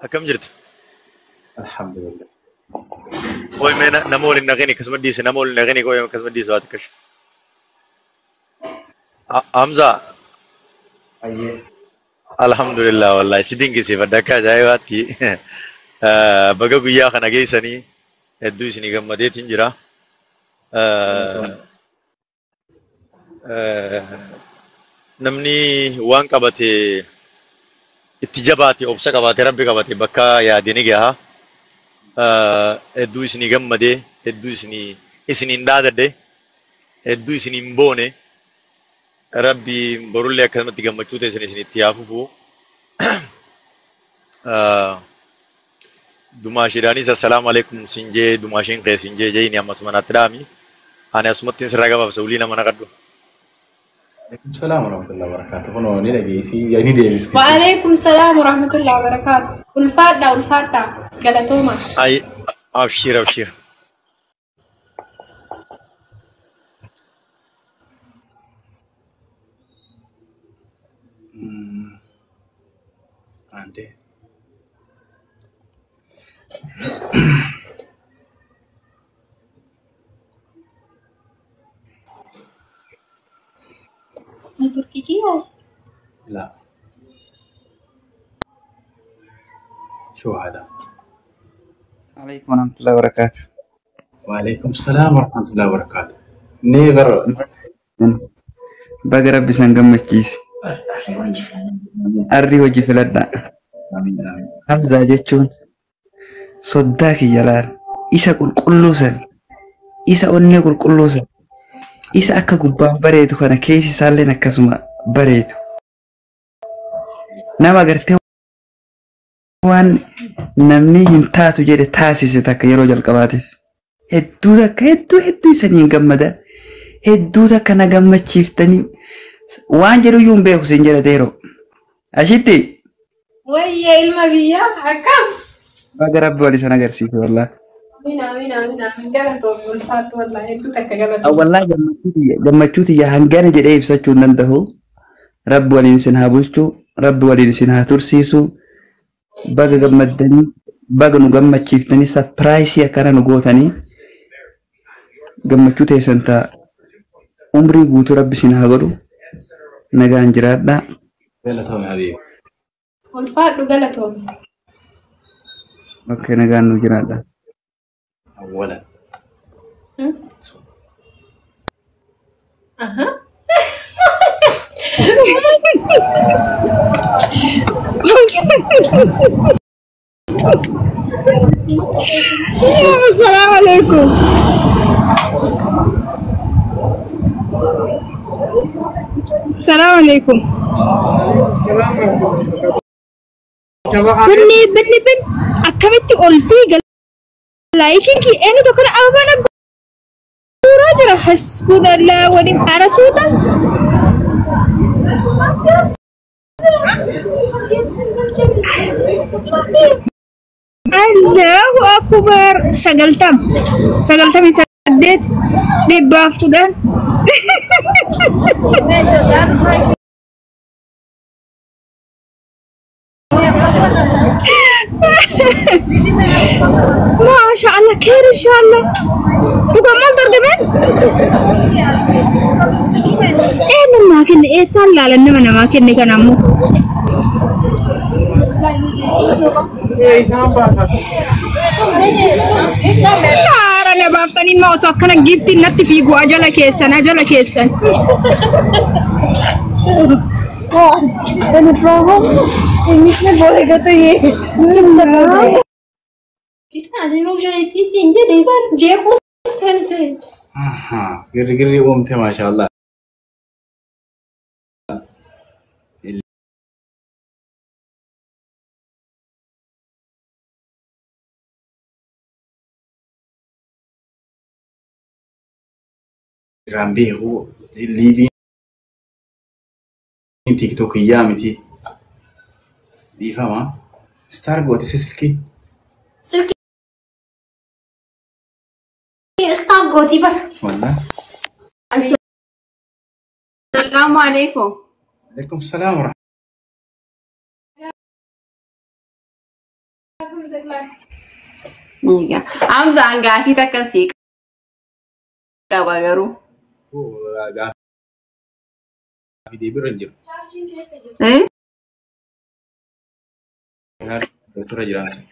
Akkam jirtu? Alhamdulillah. Qoy mee nama waliin naqini akkasuma dhiise nama waliin naqini qoy akkasuma dhiise waa xiqqashu. Hamza. Ayyee. Alhamdulillah wallahi si dinqisiifadha akka ajaa'ibaatti. Baga guyyaa kana geessanii hedduu isinii gammadeetiin jira. Namni waan qabate itti jabaate obsa qabaate rabbi qabate bakka yaade ni gaha. Hedduu isinii gammadee hedduu isinii isiniin dhaadadhe hedduu isiniin boone rabbi borullee akkasumatti gammachuu teessan isinitti haa fufu. Dumaashiidhaanis assalaamu alaikum siin jee dumaashiin kee siin jee jeeni ammasuma natti dhaami. Ani asumatti sirraa gabaabsa ulii nama naqadhu. Alaikum salaam warahmatullahi wabarakatuh. Kunoo ni dhageessi ni deebisti. Waalaikum salaam warahmatullahi wabarakatuh. Ulfaadha ulfaadha galatooma. Ay abshir abshir. Ante. Turkii kiyyaas. لا. شو هذا؟ عليكم ورحمة الله وبركاته. وعليكم السلام ورحمة الله وبركاته. نيفر. Baga Rabbi isin gammachiise. Arrii hojii filadhaa. Amiin amiin. Hamzaa jechuun soddaa kiyya laal. Isa qulqulluu san. Isa onnee qulqulluu san. Isa akka gubbaan bareedu kana keessi isaalleen akkasuma bareedu. Nama agartee waan namni hin taatu jedhe taasise takka yeroo jalqabaatiif. Hedduu takka hedduu hedduu isaniin gammada. Hedduu takka na gammachiiftanii waan jedhu iyyuu hin beeku sin jedha teeroo. Ashitti. Wayyee ilma biyyaa akkam. Baga Rabbi wal isan agarsiise wallaahi. Amiin amiin amiin amiin galatoomi ulfaadhu wallahi hedduu takka galatoomi. Wallaahi gammachuu tiyya hangana jedhee ibsachuu hin danda'u. Rabbi waliin isin haa bulchu. Rabbi waliin isin haa tursiisu. Baga gammaddanii baga nu gammachiiftanii sapiraayisii akkana nu gootanii gammachuu teessan ta'a. Umrii guutuu Rabbi isin haa godhu. Nagaan jiraadhaa. Galatoomi habiibi. Ulfaadhu galatoomi. Okay, nagaan nu jiraadhaa. أولا. Aha. Assalamu alaikum. Assalamu alaikum. Binni binni bin akkamitti ol fiiga laayikiin kii eenyu tokko ababaan guuraa jira hasbunallah waliin arasuudha. Allahu akbar 90 98 110. Maasha Allah khair inshallah. Dhugaa maal targamen? Eenyu namaa kenne eessaan laalan nama namaa kenne kana ammoo. Haara na baaftanii immoo osoo akkana giiftiin natti fiigu ajala keessan ajala keessan. English में बोलेगा तो ये चुप कर। Kitaabi nu jeetii siin jedhee bar jeequu seente. Aha. Girri uumte maashaallah. Irraan beeku liiviin tiiktokiyyaa miti. Dhiifama. Istaar goote si silkii. Silkii istaaf gootii bar. Wallah. Assalamu alaikum. Alaikum salaam. Alhamdulillah. Egaa Hamzaan gaafii takka sii qaba garuu. Gaafii deebiirra hin jiru. Eh? Gaafii jiraan sun.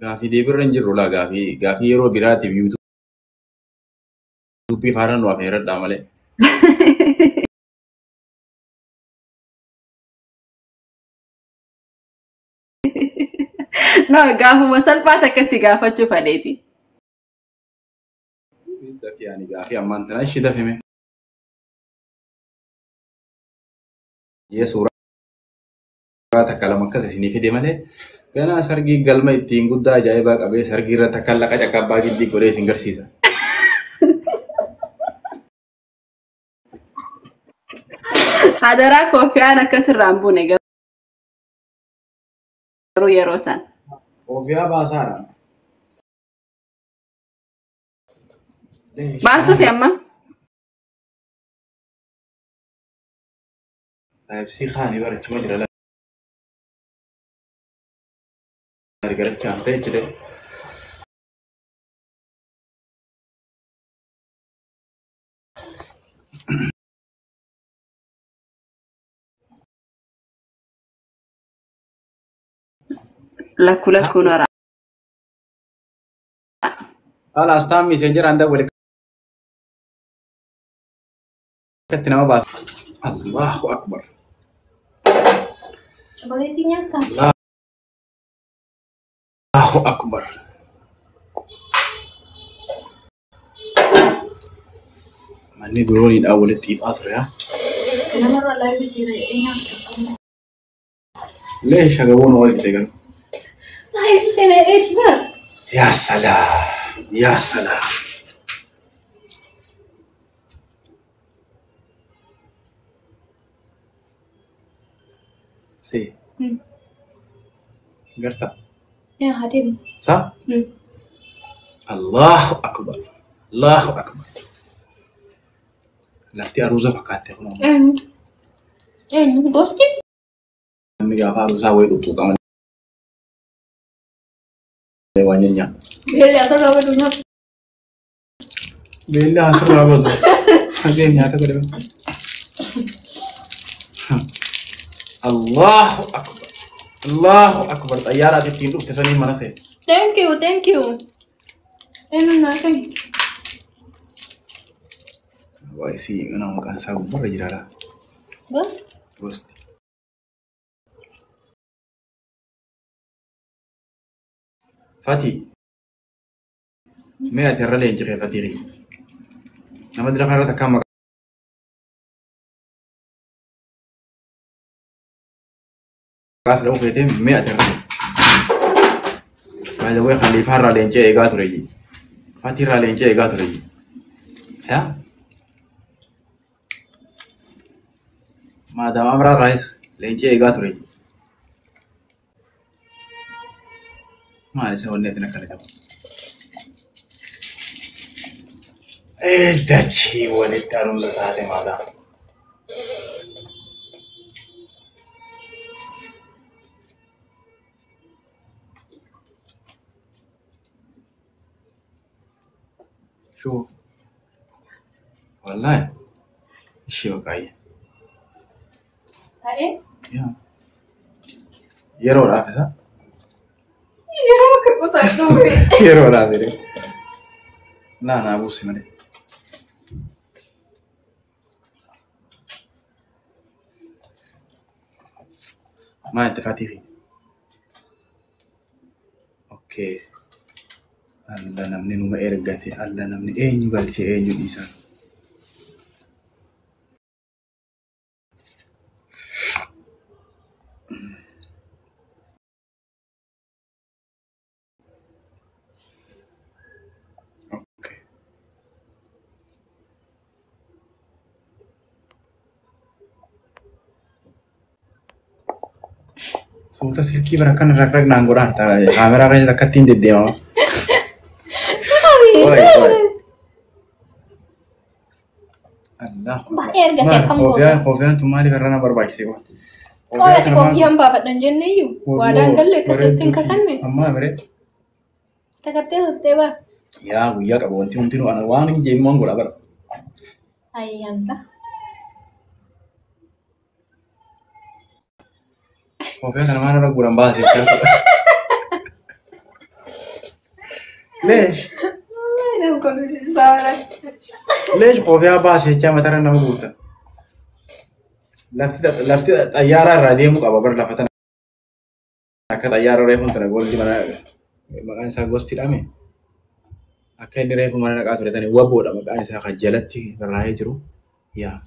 Gaafii deebiirra hin jirru laa gaafii gaafii yeroo biraatiif yuutuubii faana nu afeeradhaa malee. No, gaafuma salphaa takka si gaafachuu fedheeti. Dafii ani gaafii ammaan tana ishee dafime. Yee suuraa takka lama akkas isinii fide malee ganaa sargii galma ittiin guddaa ajaa'ibaa qabee sargii irratti akka laqa caqabbaa giddii godhee isin garsiisa. Hadaraa koofiyaan akkasirraa hin buune garuu yeroo san. Kofiyaa baasaadha. Baasuufi amma? Taayipsii kaanii barachuma jira laali garachaa ta'e jedhe. Lakkuu lakkuun horaa. Haala asxaan miiseenjeraan dawwale akkatti nama baasa. Allahu akbar. Chokoleetii nyaattaa? Allahu akbar. Manni durooniidhaan walitti hidhaa ture haa. Namarra live seenaa jedhee nyaata tokko. Lee shagaboon wal qixee garuu. Live seenaa jedheeti bara. Yaa salaam! Yaa salaam! Si. Gartaa? Yaa adeemu. Sa? Allahu akbar! Allahu akbar! Lafti aruuza fakkaatte kun. Eenyu? Eenyu? Gosti? Namni gaafa aruusaa wayii tuttuuqa malee waan nyaatu. Beelli asirraa badu nyaatu. Beelli asirraa badu. Hagee nyaata godhame. Allahu akbar! Allahu akbar! Xayyaara ati ittiin dhufte saniin mana seete. Thank you, thank you. Eenyu naa kennu? Waa isii nama maqaan isaa gubbaarra jira laa. Gosti? Gosti. Fati. Mee ati irra leenji kee Fatii kiyya. Nama dira kanarratti akkaan maqaa si dha'uu feetee mee ati irra leenji. By the way, Khaliifaa irraa leencee eegaa ture. Fatii irraa leencee eegaa ture. Yaa? Maadaam Amraa irraayis leencee eegaa ture. Maal isa wanni ati akkana qabu? Dachii walitti haaromsa taate maadaam. Shuu. Wallahi. Ishee baqaayye. Ta'ee? Yaa. Yeroodhaaf isa. Yeroo akka qusadhu. Yeroodhaaf jedhee. Naa naa buusi malee. Maal itti fatii fi? Okay. Alla namni numa ergate, alla namni eenyu galchee eenyu dhiisan. Okay. Suuta silkii bara kana raq naan godhaa kaameraa keessatti akka ittiin deddeemama. Oi, oi. Allah. Baay'ee ergate akkam goota? Koofiyaan, koofiyaan tun maaliif irra na barbaachise qofa? Qola ati koffiyaan baafadhan jenne iyyuu waadaan galle akkasitti hin kakanne. Ammaa mire. Takattee turtee bara. Yaa guyyaa qaba wanti hundinuu ana waan hin jeemuun godha bara. Ayyaamsa. Koffiyaan kana maal irra guuran baasee. Leesh. Nama kolfisiisaa bara. Leesh koffiyaan baasee jechaa matarra nama guurtan. Lafti xayyaara irraa deemuu qaba bara lafa tana. Akka xayyaara reefuun tana goldi mana maqaan isaa gosti hidhame. Akka inni reefu mana naqaa ture tani waboodha maqaan isaa kan jalatti barraa'ee jiru. Yaa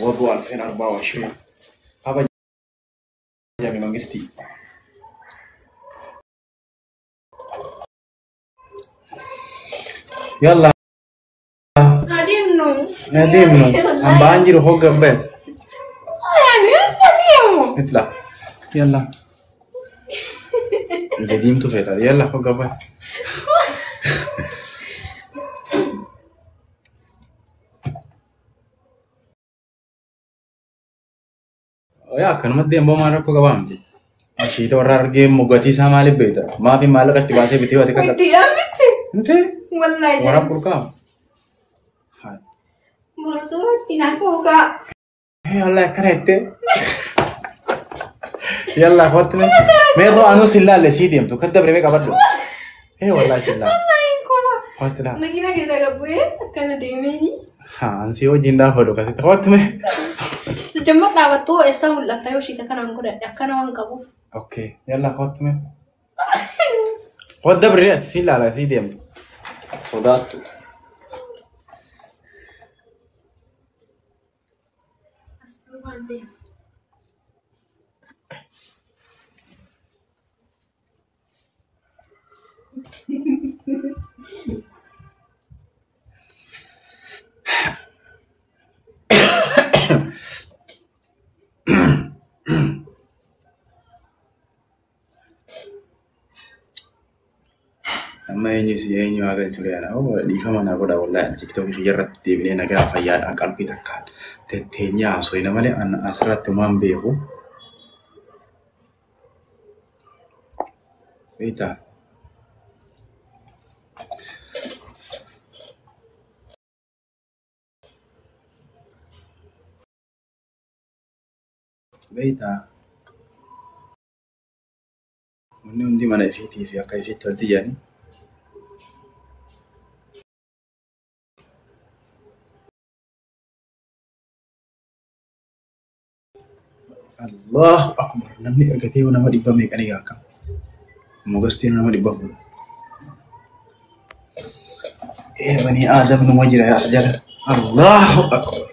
waboo 2024 kabajame mangistii. Yalla. Adeemnu. Adeemnu. Hambaan jiru hoggan beet. اطلع يلا القديم تفيت يلا فوق قبل يا كان مدي امبو ما ركو قبامتي مشيت ورا ارجي مغتي سامالي بيتا ما في مالك اشتباسي بتي واتي كذا ودي امتي انت والله ورا بركا هاي برزورتي نكوكا يلا كرهت يلا اخوتنا ميرو انو سلا اللي سيدي امتو كدب ريبيك ابدو ايه والله سلا والله انكم اخوتنا مدينة كذا قبوي كان ديميني ها انسي وجين دافدو كاسيت اخوتنا سجمت دعوتو اسا ولا تايوشي كان انكو كان وان قبوف اوكي يلا اخوتنا خد دبر سلا على سيدي امتو صداتو Amma eenyu si eenyu haa galchu re'aadha. Dhiifama naa godha wallahi tiktookii kiyya irratti deebinee nagaa fayyaadhaan qalbii takkaan tetteenyee haasofna malee asirratti homaan beeku. Beektaa? Beektaa? Wanni hundi mana ifiitii fi akka ifiitti walitti ija'anii. Allahu akbar namni ergatee nama dhibba meeqanii gaakka. Mogastiin nama dhibba fuudha. Ee banii aadam numa jira as jala. Allahu akbar.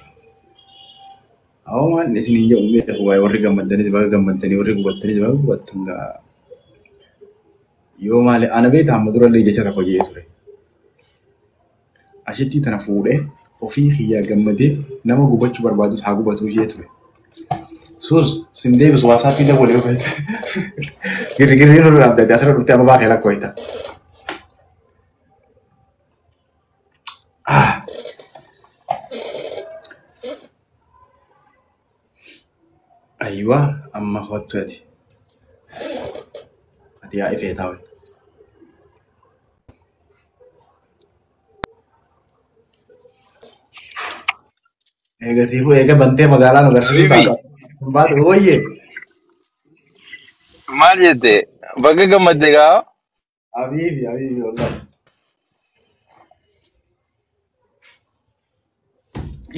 Awwa maal isin hin jedhu beeku waa'ee warri gammaddaniis baga gammaddanii warri gubattaniis baga gubattan gaa. Yoo maali ana beektaa amma durallee jecha tokko jedhee ture. Ashitti tana fuudhee ofii kiyyaa gammadee nama gubachuu barbaadus haa gubatu jee ture. Sus sin deebisu waasaappii dabalee yoo fayyada. Girgirri nurra dhaabdate asirra dhuftee amma baatee lakkoo Ah. Aywa amma kottu ati. Ati yaa ifee taa'u. Eega siifuu eega bantee magaalaa nu agarsiisuu Habibi, taata. Baatu ooyyee. maal jette? Bakka gammadde gaa? Habiibi habiibi wallahi.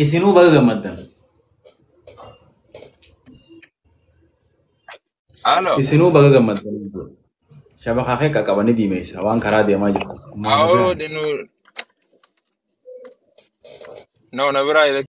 Isinuu baga gammaddan. Halo. Isinuu baga gammaddan. Shabakaa kee qaqqabanii diimeessa waan karaa deemaa jirtu. Awoo, dinu. No, na biraa.